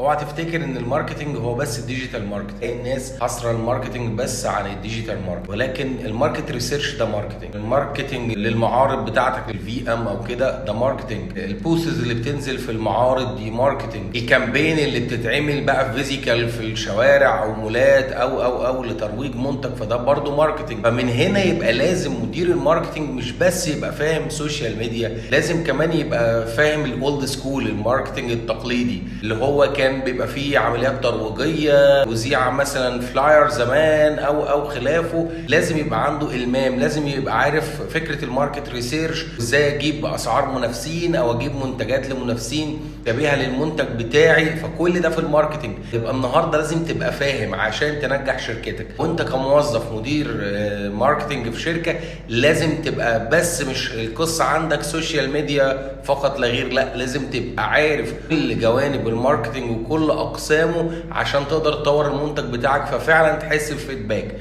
اوعى تفتكر ان ال marketing هو بس ال digital marketing. الناس حاصره ال marketing بس عن ال digital marketing، ولكن ال market research ده marketing، ال marketing للمعارض بتاعتك ال VM او كده ده marketing، ال booths اللي بتنزل في المعارض دي marketing، ال campaign اللي بتتعمل بقى physical في الشوارع او مولات او لترويج منتج، فده برضو marketing. فمن هنا يبقى لازم مدير ال marketing مش بس يبقى فاهم social media، لازم كمان يبقى فاهم ال old school، ال marketing التقليدي اللي هو كان بيبقى فيه عمليات ترويجيه، توزيع مثلا flyer زمان او خلافه. لازم يبقى عنده المام، لازم يبقى عارف فكرة ال market research، ازاي اجيب اسعار منافسين او اجيب منتجات لمنافسين شبيهه للمنتج بتاعي. فكل ده في ال marketing. يبقى النهارده لازم تبقى فاهم عشان تنجح شركتك. وانت كموظف مدير marketing في شركه، لازم تبقى بس مش القصة عندك social media فقط لا غير، لا، لازم تبقى عارف كل جوانب ال marketing وكل اقسامه عشان تقدر تطور المنتج بتاعك، ففعلا تحس ب feedback.